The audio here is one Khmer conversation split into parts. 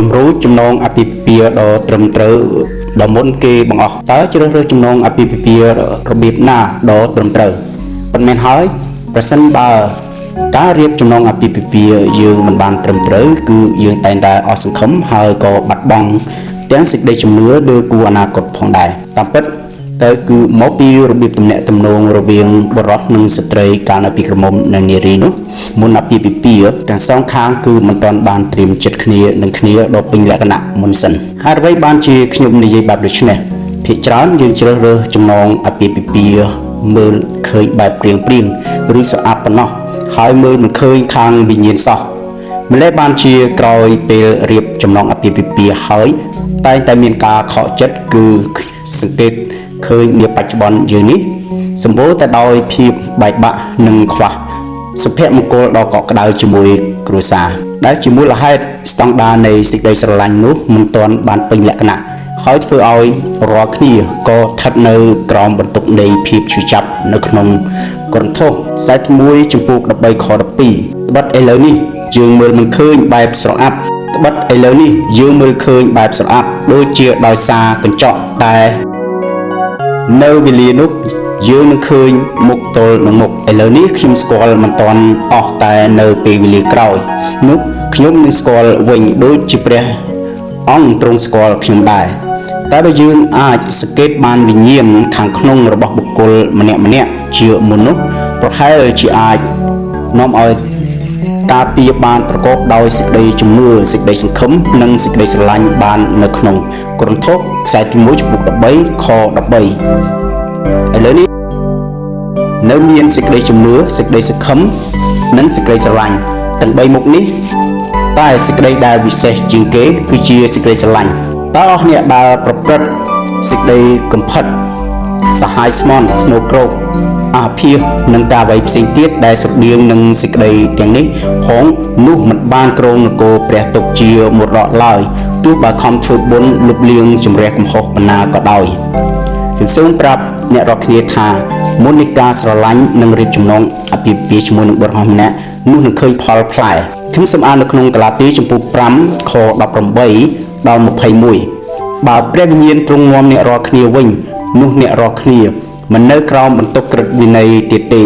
គំរូចំណងអាពាហ៍ពិពាហ៍ដ៏ត្រឹមត្រូវដ៏មុនគេបង្អស់តើជ្រើសរើសចំណងអាពាហ៍ពិពាហ៍របៀបណាដ៏ត្រឹមត្រូវប៉ុន្មានហើយប្រសិនបើការរៀបចំណងអាពាហ៍ពិពាហ៍យើងមិនបានត្រឹមត្រូវគឺយើងតែងតែអស់សង្ឃឹមហើយក៏បាត់បង់ទាំងសេចក្តីជំនឿលើគូអនាគតផងដែរតាមពិត ទៅគឺមកពីរបៀបទំនាក់ទំនងរវាងបុរសនិងស្ត្រីកាលនៅពីក្រមុំនិងនារីនោះមុនអាពាហ៍ពិពាហ៍ទាំងសងខាងគឺមិនទាន់បានត្រៀមចិត្តគ្នានឹងគ្នាដ៏ពេញលក្ខណៈមុនសិនហើយអ្វីបានជាខ្ញុំនិយាយបែបដូចនេះភាគច្រើនយើងជ្រើសរើសចំណងអាពាហ៍ពិពាហ៍មើលឃើញបែបព្រៀងព្រៀងឬស្អាតប៉ុណ្ណោះហើយមើលមិនឃើញខាងវិញ្ញាណសោះម្ល៉េះបានជាក្រោយពេលរៀបចំណងអាពាហ៍ពិពាហ៍ហើយតែងតែមានការខកចិត្តគឺសង្កេតឃើញនាបច្ចុប្បន្នយើងនេះសម្បូរតែដោយភាពបែកបាក់និងខ្វះសុភមង្គលដ៏កក់ក្ដៅជាមួយគ្រួសារដែលជាមូលហេតុស្តង់ដារនៃសេចក្តីស្រឡាញ់នោះមិនទាន់បានពេញលក្ខណៈហើយធ្វើឲ្យរាល់គ្នាក៏ស្ថិតនៅក្រោមបន្ទុកនៃភាពឈឺចាប់នៅក្នុងក្រន្ធោសខ្សែទី1ចំពោះ13ខ12ត្បិតឥឡូវនេះយើងមើលមិនឃើញបែបស្រអាប់ត្បិតឥឡូវនេះយើងមើលឃើញបែបស្រអាប់ដូចជាដោយសារកញ្ចក់តែ នៅវេលានោះយើងនឹងឃើញមុខទល់នឹងមុខឥឡូវនេះខ្ញុំស្គាល់មិនទាន់អស់តែនៅពេលវេលាក្រោយនោះខ្ញុំនឹងស្គាល់វិញដូចជាព្រះអង្គទ្រង់ស្គាល់ខ្ញុំដែរតែបើយើងអាចសង្កេតបានវិញ្ញាណខាងក្នុងរបស់បុគ្គលម្នាក់ម្នាក់ជាមនុស្សប្រហែលជាអាចនាំឲ្យការពារបានប្រកបដោយសេចក្តីជំនឿសេចក្តីសង្ឃឹមនិងសេចក្តីស្រឡាញ់បាននៅក្នុងក្រន្ធោសខ្សែទី1ចំពុក13ខ13ឥឡូវនេះនៅមានសេចក្តីជំនឿសេចក្តីសង្ឃឹមនិងសេចក្តីស្រឡាញ់ទាំង3មុខនេះតែសេចក្តីដែលវិសេសជាងគេគឺជាសេចក្តីស្រឡាញ់តើអស់អ្នកដែលប្រព្រឹត្តសេចក្តីកំផិតសហាយស្មន់ស្មោកគ្រោកអាភាសនិងការអ្វីផ្សេងទៀតដែលស្រដៀងនឹងសេចក្តីទាំងនេះផងនោះមិនបានគ្រងនគរព្រះទុកជាមរតកឡើយទោះបើខំធ្វើបុណ្យលុបលាងជម្រះកំហុសបណ្ណាក៏ដោយខ្ញុំសូមប្រាប់អ្នករាល់គ្នាថាមុននៃការស្រឡាញ់និងរៀបចំណងអាពាហ៍ពិពាហ៍ជាមួយនឹងបុរសម្នាក់នោះនឹងឃើញផលផ្លែខ្ញុំសូមអាននៅក្នុងកាឡាទីចំពោះ5ខ18ដល់21បើព្រះវិញ្ញាណទ្រង់នាំអ្នករាល់គ្នាវិញនោះអ្នករាល់គ្នាមិននៅក្រោមបន្ទុកក្រឹតវិន័យទៀតទេ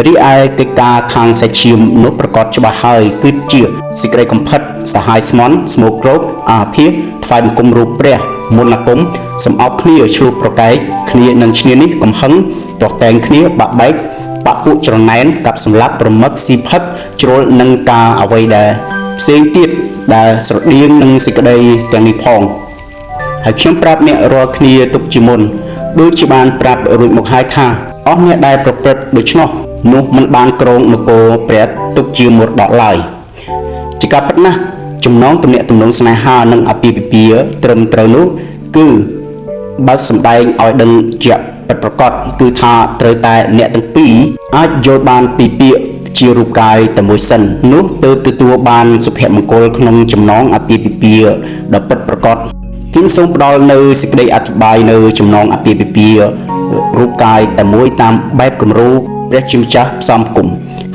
រីឯកិច្ចការខាងសាច់ឈាមនោះប្រកាសច្បាស់ហើយគឺជាសេចក្តីកំផិតសហាយស្មន់ស្មោកគ្រោកអាភាសថ្វាយបង្គំរូបព្រះមន្តអាគមសំអប់គ្នាឆ្លោះប្រកែកគ្នានឹងឈ្នានេះកំហឹងទាស់តែងគ្នាបាក់បែកបាក់ពួកច្រណែនកាប់សម្លាប់ប្រមឹកស៊ីផឹកជ្រុលនឹងការអ្វីដែលផ្សេងទៀតដែលស្រដៀងនឹងសេចក្តីទាំងនេះផងហើយខ្ញុំប្រាប់អ្នករាល់គ្នាទុកជាមុនដូចជាបានប្រាប់រួចមកហើយថាអស់អ្នកដែលប្រព្រឹត្តដូច្នោះនោះមិនបានគ្រងនគរព្រះទុកជាមរតកឡើយជាការពិតណាស់ចំណងទំនាក់ទំនងស្នេហានិងអាពាហ៍ពិពាហ៍ត្រឹមត្រូវនោះគឺបើកសម្ដែងឲ្យដឹងជាពិតប្រាកដគឺថាត្រូវតែអ្នកទាំងពីរអាចយល់បានពីពាក្យជារូបកាយតែមួយសិននោះទើបទទួលបានសុភមង្គលក្នុងចំណងអាពាហ៍ពិពាហ៍ដ៏ពិតប្រាកដខ្ញុំសូមផ្ដល់នៅសេចក្តីអធិប្បាយនៅចំណងអាពាហ៍ពិពាហ៍រូបកាយតែមួយតាមបែបគំរូព្រះជាម្ចាស់ផ្សំផ្គុំ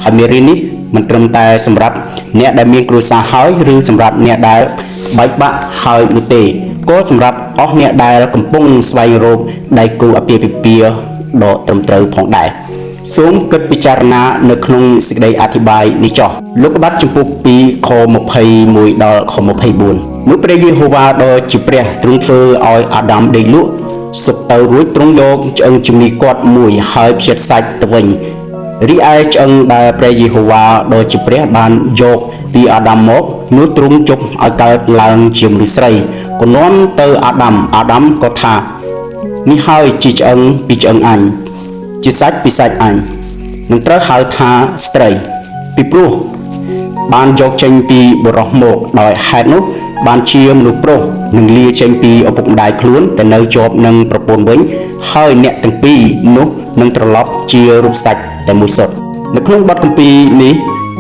ហើយមេរៀននេះមិនត្រឹមតែសម្រាប់អ្នកដែលមានគ្រួសារហើយឬសម្រាប់អ្នកដែលបែកបាក់ហើយនោះទេក៏សម្រាប់អស់អ្នកដែលកំពុងស្វែងរកដៃគូអាពាហ៍ពិពាហ៍ដ៏ត្រឹមត្រូវផងដែរសូមគិតពិចារណានៅក្នុងសេចក្តីអធិប្បាយនេះចុះលោកុបាទចំពោះ2ខ21ដល់ខ24នោះព្រះយេហូវ៉ាដ៏ជាព្រះទ្រង់ធ្វើឲ្យអាដាមដេកលក់សុខទៅរួចទ្រង់យកឆ្អឹងជំនីគាត់មួយហើយផ្ចិតសាច់ទៅវិញរីឯឆ្អឹងដែលព្រះយេហូវ៉ាដ៏ជាព្រះបានយកពីអាដាមមកនោះទ្រង់ជប់ឲ្យកើតឡើងជាមនុស្សស្រីក៏នាំទៅអាដាមអាដាមក៏ថានេះហើយជាឆ្អឹងពីឆ្អឹងអញជាសាច់ពីសាច់អញនឹងត្រូវហៅថាស្ត្រីពីព្រោះបានយកចេញពីបុរសមកដោយហេតុនោះបានជាមនុស្សប្រុសនឹងលាចេញពីឪពុកម្ដាយខ្លួនទៅនៅជាប់នឹងប្រពន្ធវិញហើយអ្នកទាំងពីរនោះនឹងត្រឡប់ជារូបសាច់តែមួយសុទ្ធនៅក្នុងបទគម្ពីរនេះ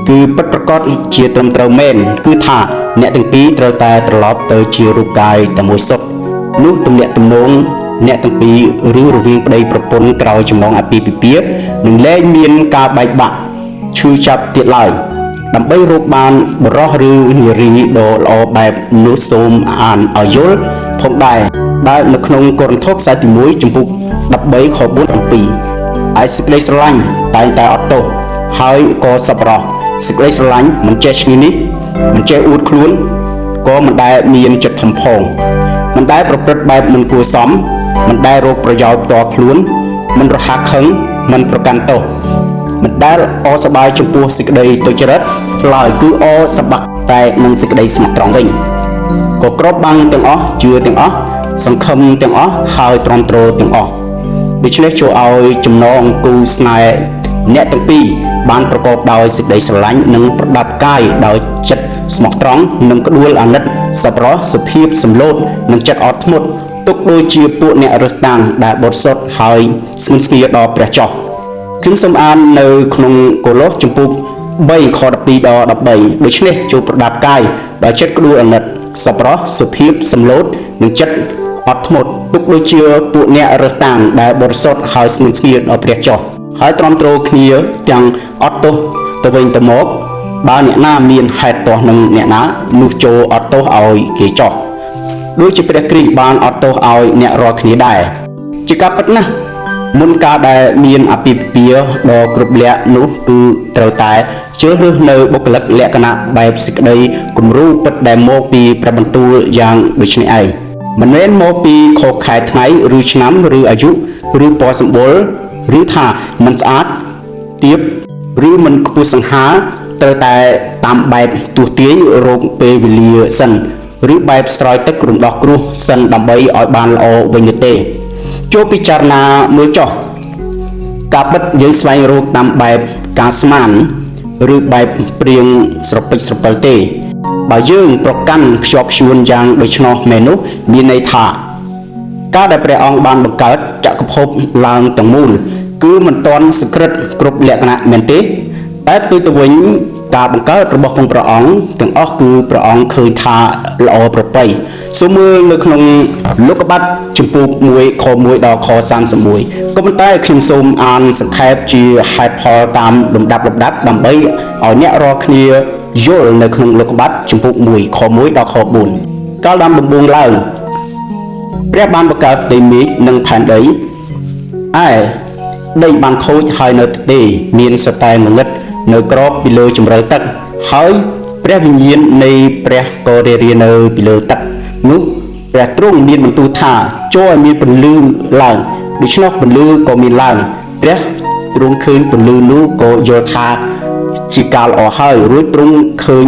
គឺពិតប្រាកដជាត្រឹមត្រូវមែនគឺថាអ្នកទាំងពីរត្រូវតែត្រឡប់ទៅជារូបកាយតែមួយសុទ្ធនោះទំនាក់ទំនងអ្នកទាំងពីរឬរវាងប្តីប្រពន្ធក្រោយចំណងអាពាហ៍ពិពាហ៍នឹងលែងមានការបែកបាក់ឈឺចាប់ទៀតឡើយ ដើម្បីរកបានបរោះឬនារីដ៏ល្អបែបនោះសូមអានឲ្យយល់ផងដែរដែលនៅក្នុងកូរិនថូសខ្សែទី1ជំពូក13ខ4 7ឯសេចក្តីស្រឡាញ់តែងតែអត់ទោសហើយក៏សប្បុរសសេចក្តីស្រឡាញ់មិនចេះឈ្នានីសមិនចេះអួតខ្លួនក៏មិនដែលមានចិត្តធំផងមិនដែលប្រព្រឹត្តបែបមិនគួរសមមិនដែលរកប្រយោជន៍ផ្ទាល់ខ្លួនមិនរហ័សខឹងមិនប្រកាន់ទោសមិនដែលអសប្បាយចំពោះសេចក្តីទុច្ចរិតឡើយគឺអសប្បាក់តែនឹងសេចក្តីស្មោះត្រង់វិញក៏ក្របបាំងទាំងអស់ជឿទាំងអស់សង្ឃឹមទាំងអស់ហើយទ្រាំទ្រទាំងអស់ដូច្នេះចូលឲ្យចំណងគូស្នេហ៍អ្នកទាំងពីរបានប្រកបដោយសេចក្តីស្រឡាញ់និងប្រដាប់កាយដោយចិត្តស្មោះត្រង់និងក្ដួលអាណិតសប្បុរសសុភាពសម្លូតនិងចិត្តអត់ធ្មត់ទុកដូចជាពួកអ្នករើសតាំងដែលបរិសុទ្ធហើយស្ងៀមស្ងាដល់ព្រះចោះខ្ញុំសូមអាននៅក្នុងកូឡូសជំពូក3ខ12ដល់13ដូច្នេះចូលប្រដាប់កាយដោយចិត្តក្ដួលអាណិតសប្បុរសសុភាពសម្លូតនិងចិត្តអត់ធ្មត់ទុកដូចជាពួកអ្នករើសតាំងដែលបរិសុទ្ធហើយស្ងៀមស្ងាដល់ព្រះចោះហើយទ្រាំទ្រគ្នាទាំងអត់ទោសទៅវិញទៅមកបើអ្នកណាមានហេតុទាស់នឹងអ្នកណានោះចូលអត់ទោសឲ្យគេចោះដូចជាព្រះគ្រីស្ទបានអត់ទោសឲ្យអ្នករាល់គ្នាដែរជាការពិតណាស់មុនការដែលមានអាពាហ៍ពិពាហ៍ដ៏គ្រប់លក្ខណ៍នោះគឺត្រូវតែជ្រើសរើសនៅបុគ្គលិកលក្ខណៈបែបសេចក្តីគំរូពិតដែលមកពីព្រះបន្ទូលយ៉ាងដូចនេះឯងមិនមែនមកពីខុសខែថ្ងៃឬឆ្នាំឬអាយុឬពណ៌សម្បុរឬថាមិនស្អាតទៀបឬមិនខ្ពស់សង្ហាត្រូវតែតាមបែបទស្សទាយរោគពេលវេលាសិនឬបែបស្រោចទឹករំដោះគ្រោះសិនដើម្បីឲ្យបានល្អវិញនោះទេចូលពិចារណាមើលចុះការពិតយើងស្វែងរកតាមបែបការស្មានឬបែបព្រៀងស្រពេចស្រពិលទេបើយើងប្រកាន់ខ្ជាប់ខ្ជួនយ៉ាងដូច្នោះមែននោះមានន័យថាការដែលព្រះអង្គបានបង្កើតចក្រភពឡើងទាំងមូលគឺមិនទាន់សក្រិតគ្រប់លក្ខណៈមែនទេតែផ្ទុយទៅវិញការបង្កើតរបស់ព្រះអង្គទាំងអស់គឺព្រះអង្គឃើញថាល្អប្រពៃសូមមើលនៅក្នុងលោកុបាទជំពូក1ខ1ដល់ខ31ក៏ប៉ុន្តែខ្ញុំសូមអានសង្ខេបជាហេតុផលតាមលំដាប់លំដាប់ដើម្បីឲ្យអ្នករាល់គ្នាយល់នៅក្នុងលោកុបាទជំពូក1ខ1ដល់ខ4កាលដើមដំបូងឡើងព្រះបានបង្កើតផ្ទៃមេឃនិងផែនដីឯដីបានខូចហើយនៅទទេមានសតែងងឹតនៅក្របពីលើជម្រៅទឹកហើយព្រះវិញ្ញាណនៃព្រះក៏រារានៅពីលើទឹកនោះព្រះទ្រង់មានបន្ទូលថាចូលឲ្យមានពន្លឺឡើងដូច្នោះពន្លឺក៏មានឡើងព្រះទ្រង់ឃើញពន្លឺនោះក៏យល់ថាជាការល្អហើយរួចទ្រង់ឃើញ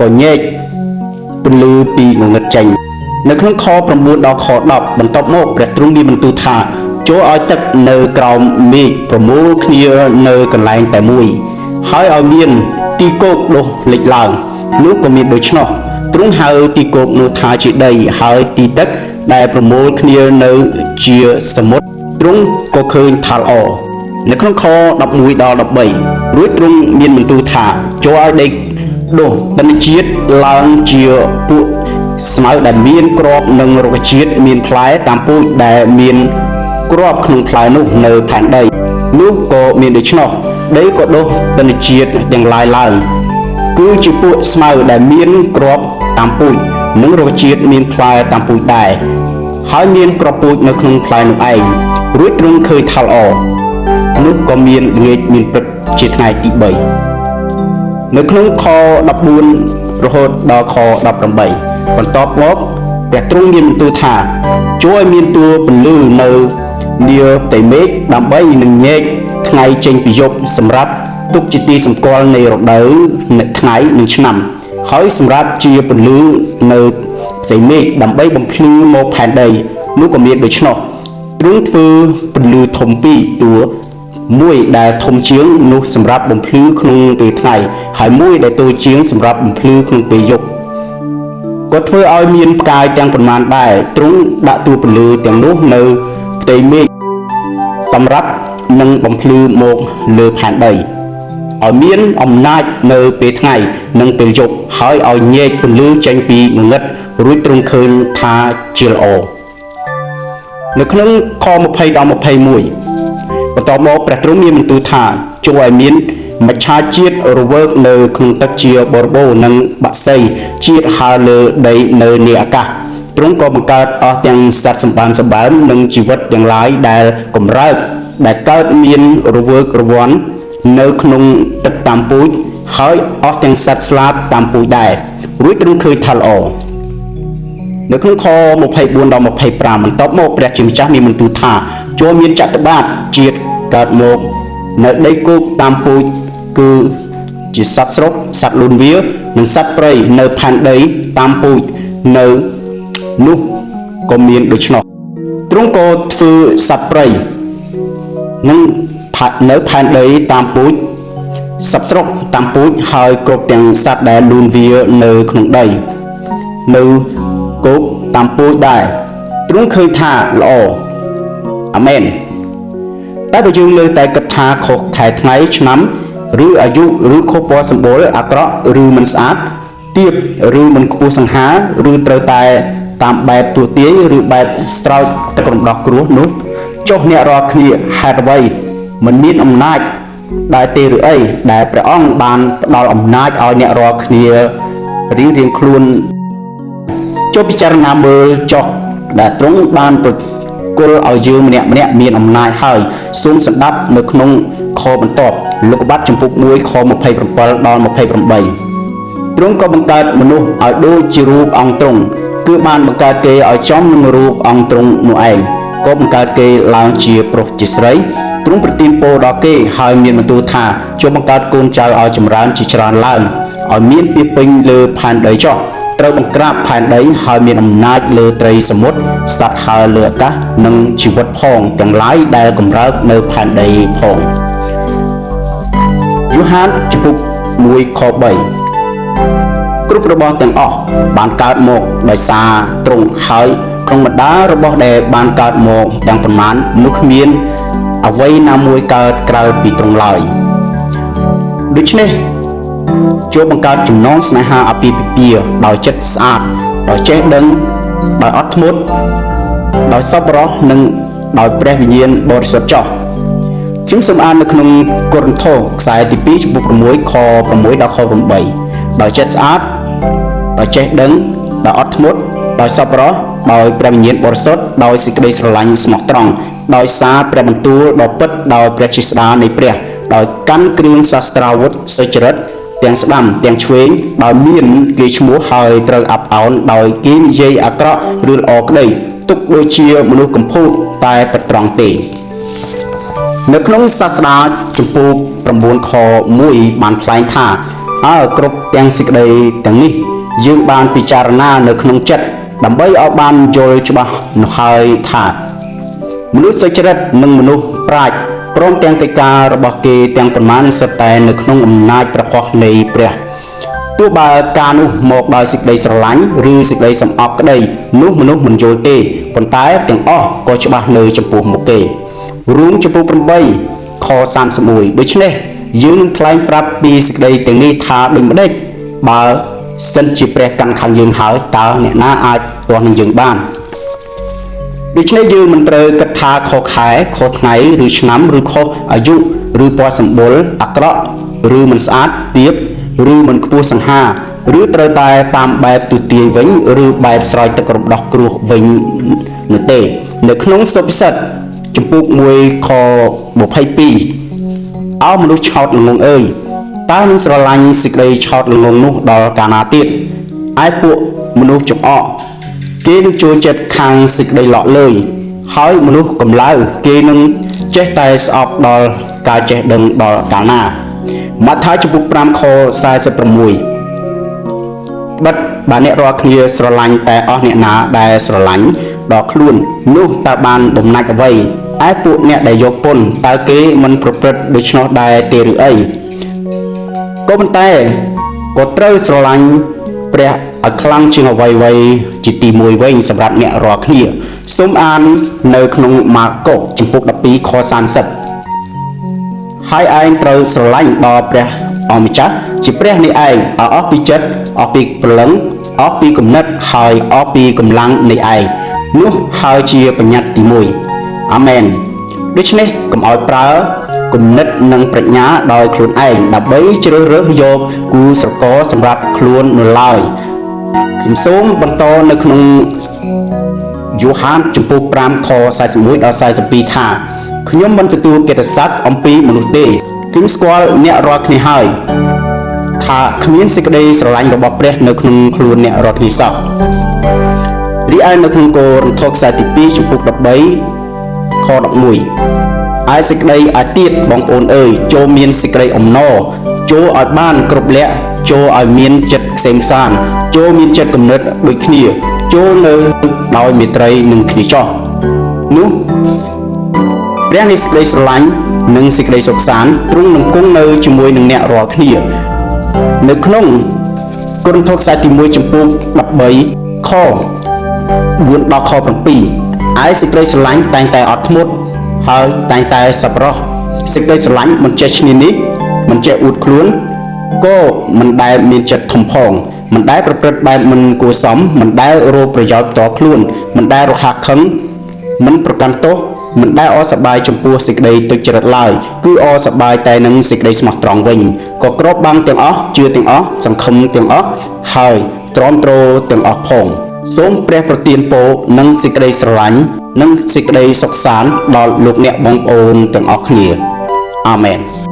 ក៏ញែកពន្លឺពីងងឹតចេញនៅក្នុងខ9ដល់ខ10បន្ទាប់មកព្រះទ្រង់មានបន្ទូលថាចូលឲ្យទឹកនៅក្រោមមេឃប្រមូលគ្នានៅកន្លែងតែមួយហើយឲ្យមានទីគោកដុះលេចឡើងនោះក៏មានដូច្នោះទ្រង់ហៅទីគោកនោះថាជាដីហើយទីទឹកដែលប្រមូលគ្នានៅជាសមុទ្រទ្រង់ក៏ឃើញថាល្អនៅក្នុងខ11ដល់13រួចទ្រង់មានបន្ទូលថាចូលឲ្យដីដុះធម្មជាតិឡើងជាពួកស្មៅដែលមានក្របនិងរុក្ខជាតិមានផ្លែតាមពូជដែលមានក្របក្នុងផ្លែនោះនៅផែនដីនោះក៏មានដូច្នោះដីក៏ដុះធម្មជាតិទាំងឡាយឡើងគឺជាពួកស្មៅដែលមានក្របតាមពូជនិងរុក្ខជាតិមានផ្លែតាមពូជដែរហើយមានក្របពូជនៅក្នុងផ្លែនោះឯងរួចទ្រង់ឃើញថាល្អនោះក៏មានល្ងាចមានព្រឹកជាថ្ងៃទី3នៅក្នុងខ14រហូតដល់ខ18បន្ទាប់មកព្រះទ្រង់មានបន្ទូលថាជួយឲ្យមានតួពន្លឺនៅនាផ្ទៃមេឃដើម្បីនឹងញែកថ្ងៃចេញពីយប់សម្រាប់ទុកជាទីសម្គាល់នៃរដូវថ្ងៃនិងឆ្នាំហើយសម្រាប់ជាពន្លឺនៅផ្ទៃមេឃដើម្បីបំភ្លឺមកផែនដីនោះក៏មានដូច្នោះទ្រង់ធ្វើពន្លឺធំពីរតួមួយដែលធំជាងនោះសម្រាប់បំភ្លឺក្នុងពេលថ្ងៃហើយមួយដែលតូចជាងសម្រាប់បំភ្លឺក្នុងពេលយប់ក៏ធ្វើឲ្យមានផ្កាយទាំងប៉ុន្មានដែរទ្រង់ដាក់តួពន្លឺទាំងនោះនៅផ្ទៃមេឃសម្រាប់នឹងបំភ្លឺមកលើផែនដីឲ្យមានអំណាចនៅពេលថ្ងៃនិងពេលយប់ហើយឲ្យញែកពន្លឺចេញពីងងឹតរួចទ្រង់ឃើញថាជាល្អនៅក្នុងខ20ដល់21បន្ទាប់មកព្រះទ្រង់មានបន្ទូលថាចូលឲ្យមាន មច្ឆាជាតិរវើកនៅក្នុងទឹកជាបរិបូរណ៍និងបក្សីជាតិហើរលើដីនៅនាអាកាសទ្រង់ក៏បង្កើតអស់ទាំងសត្វសម្បើមសម្បើមនិងជីវិតទាំងឡាយដែលកម្រើកដែលកើតមានរវើករវាន់នៅក្នុងទឹកតាមពូជហើយអស់ទាំងសត្វស្លាបតាមពូជដែររួចទ្រង់ឃើញថាល្អ នៅក្នុងខ24ដល់25បន្ទាប់មកព្រះជាម្ចាស់មានបន្ទូលថាចូលមានចតុបាទជាតិកើតមកនៅដីគោកតាមពូជគឺជាសត្វស្រុកសត្វលូនវានិងសត្វព្រៃនៅផែនដីតាមពូជនៅនោះក៏មានដូច្នោះទ្រង់ក៏ធ្វើសត្វព្រៃនិងផានៅផែនដីតាមពូជសត្វស្រុកតាមពូជហើយគ្រប់ទាំងសត្វដែលលូនវានៅក្នុងដី នៅគោកតាមពូជដែរទ្រង់ឃើញថាល្អអាមែនតែបើយើងនៅតែគិតថាខុសខែថ្ងៃឆ្នាំឬអាយុឬខុសពណ៌សម្បុរអាក្រក់ឬមិនស្អាតទាបឬមិនខ្ពស់សង្ហាឬត្រូវតែតាមបែបទួទាយឬបែបស្រោចទឹករំដោះគ្រោះនោះចុះអ្នករាល់គ្នាហេតុអ្វីមិនមានអំណាចដែរទេឬអីដែលព្រះអង្គបានផ្ដល់អំណាចឲ្យអ្នករាល់គ្នារៀងៗខ្លួន ចូលពិចារណាមើលចុះដែលទ្រង់បានប្រគល់ឲ្យយើងម្នាក់ម្នាក់មានអំណាចហើយសូមស្ដាប់នៅក្នុងខបន្ទាប់លោកុបាទចំពុក1ខ27ដល់28ទ្រង់ក៏បង្កើតមនុស្សឲ្យដូចជារូបអង្គទ្រង់គឺបានបង្កើតគេឲ្យចំនឹងរូបអង្គទ្រង់នោះឯងក៏បង្កើតគេឡើងជាប្រុសជាស្រីទ្រង់ប្រទានពរដល់គេហើយមានបន្ទូលថាចូលបង្កើតកូនចៅឲ្យចម្រើនជាច្រើនឡើងឲ្យមានពាសពេញលើផែនដីចុះត្រូវបង្ក្រាបផែនដីហើយមានអំណាចលើត្រីសមុទ្រសត្វហើរលើអាកាសនិងជីវិតផងទាំងឡាយដែលកម្រើកនៅផែនដីផងយូហានចំពុក1ខ3គ្រប់របស់ទាំងអស់បានកើតមកដោយសារទ្រង់ហើយក្នុងបណ្ដារបស់ដែលបានកើតមកទាំងប៉ុន្មាននោះគ្មានអ្វីណាមួយកើតក្រៅពីទ្រង់ឡើយដូច្នេះចូលបង្កើតចំណងស្នេហាអាពាហ៍ពិពាហ៍ដោយចិត្តស្អាតដោយចេះដឹងដោយអត់ធ្មត់ដោយសប្បុរសនិងដោយព្រះវិញ្ញាណបរិសុទ្ធចុះខ្ញុំសូមអាននៅក្នុងកូរិនថូសខ្សែទី2ចំពុក6ខ6ដល់ខ8ដោយចិត្តស្អាតដោយចេះដឹងដោយអត់ធ្មត់ដោយសប្បុរសដោយព្រះវិញ្ញាណបរិសុទ្ធដោយសេចក្តីស្រឡាញ់ស្មោះត្រង់ដោយសារព្រះបន្ទូលដ៏ពិតដោយព្រះជាស្ដានៃព្រះដោយកាន់គ្រឿងសាស្ត្រាវុធសុចរិតទាំងស្ដាំទាំងឆ្វេងដោយមានគេឈ្មោះហើយត្រូវអាប់អោនដោយគេនិយាយអាក្រក់ឬល្អក្តីទុកដូចជាមនុស្សកំពូតតែពិតត្រង់ទេនៅក្នុងសាស្តាចំពូក9ខ1បានថ្លែងថាអើគ្រប់ទាំងសេចក្តីទាំងនេះយើងបានពិចារណានៅក្នុងចិត្តដើម្បីឲ្យបានយល់ច្បាស់នោះហើយថាមនុស្សសុចរិតនិងមនុស្សប្រាជ្ញព្រមទាំងកិច្ចការរបស់គេទាំងប៉ុន្មានសុទ្ធតែនៅក្នុងអំណាចព្រះហស្ថនៃព្រះទោះបើការនោះមកដោយសេចក្តីស្រឡាញ់ឬសេចក្តីសំអប់ក្តីនោះមនុស្សមិនយល់ទេប៉ុន្តែទាំងអស់ក៏ច្បាស់នៅចំពោះមុខគេរួមចំពោះ8ខ31ដូច្នេះយើងនឹងថ្លែងប្រាប់ពីសេចក្តីទាំងនេះថាដូចម្ដេចបើសិនជាព្រះកាន់ខាងយើងហើយតើអ្នកណាអាចទាស់នឹងយើងបានដូច្នេះយើងមិនត្រូវគិតថាខុសខែខុសថ្ងៃឬឆ្នាំឬខុសអាយុឬពណ៌សម្បុរអាក្រក់ឬមិនស្អាតទាបឬមិនខ្ពស់សង្ហាឬត្រូវតែតាមបែបទុទាយវិញឬបែបស្រោចទឹករំដោះគ្រោះវិញនោះទេនៅក្នុងសុភាសិតចំពុក1ខ22អោមនុស្សឆោតល្ងងអើយតើនឹងស្រឡាញ់សេចក្តីឆោតល្ងងនោះដល់កាលណាទៀតឯពួកមនុស្សចំអកគេនឹងចូលចិត្តខាងសេចក្តីលក់លើយហើយមនុស្សកំឡៅគេនឹងចេះតែស្អប់ដល់ការចេះដឹងដល់កាលណាម៉ាថាយចំពុក5ខ46បិទបើអ្នករាល់គ្នាស្រឡាញ់តែអស់អ្នកណាដែលស្រឡាញ់ដល់ខ្លួននោះតើបានបំណាច់អ្វីឯពួកអ្នកដែលយកពន្ធតើគេមិនប្រព្រឹត្តដូច្នោះដែរទេឬអីក៏ប៉ុន្តែក៏ត្រូវស្រឡាញ់ព្រះឲ្យខ្លាំងជាងអ្វីៗជាទីមួយវិញសម្រាប់អ្នករាល់គ្នាសូមអាននៅក្នុងម៉ាកុសចំពុក12ខ30ហើយឯងត្រូវស្រឡាញ់ដល់ព្រះអង្គម្ចាស់ជាព្រះនេះឯងឲ្យអស់ពីចិត្តអស់ពីព្រលឹងអស់ពីគំនិតហើយអស់ពីកម្លាំងនៃឯងនោះហើយជាបញ្ញត្តិទី1អាមែនដូច្នេះកុំឲ្យប្រើ គំនិតនិងប្រាជ្ញាដោយខ្លួនឯងដើម្បីជ្រើសរើសយកគូស្រករសម្រាប់ខ្លួននៅឡើយខ្ញុំសូមបន្តនៅក្នុង យ៉ូហានជំពូក5ខ41ដល់42ថាខ្ញុំមិនទទួលកិត្តិស័ព្ទអំពីមនុស្សទេខ្ញុំស្គាល់អ្នករាល់គ្នាហើយថាគ្មានសេចក្តីស្រឡាញ់របស់ព្រះនៅក្នុងខ្លួនអ្នករាល់គ្នាសោះរីឯនៅក្នុងកូរិនថូសខ្សែទី2ជំពូក13ខ11ឯសេចក្តីអាទៀតបងប្អូនអើយចូលមានសេចក្តីអំណរចូលឲ្យបានគ្រប់លក្ខចូលឲ្យមានចិត្តក្សេមក្សាន្តចូលមានចិត្តគំនិតដូចគ្នាចូលនៅដោយមេត្រីនឹងគ្នាចោះនោះព្រះនៃសេចក្តីស្រឡាញ់និងសេចក្តីសុខសាន្តទ្រង់នឹងគង់នៅជាមួយនឹងអ្នករាល់គ្នានៅក្នុងកូរិនថូសខ្សែទី1ចំពោះ13ខ4ដល់ខ7ឯសេចក្តីស្រឡាញ់តែងតែអត់ធ្មត់ហើយតែងតែសប្បុរសសេចក្តីស្រឡាញ់មិនចេះឈ្នានីសមិនចេះអួតខ្លួនក៏មិនដែលមានចិត្តធំផងមិនដែលប្រព្រឹត្តបែបមិនគួរសមមិនដែលរកប្រយោជន៍ផ្ទាល់ខ្លួនមិនដែលរហ័សខឹងមិនប្រកាន់ទោសមិនដែលអសប្បាយចំពោះសេចក្តីទុច្ចរិតឡើយគឺអសប្បាយតែនឹងសេចក្តីស្មោះត្រង់វិញក៏គ្របបាំងទាំងអស់ជឿទាំងអស់សង្ឃឹមទាំងអស់ហើយទ្រាំទ្រទាំងអស់ផងសូមព្រះប្រទានពរនិងសេចក្តីស្រឡាញ់និងសេចក្តីសុខសាន្តដល់លោកអ្នកបងប្អូនទាំងអស់គ្នាអាមែន។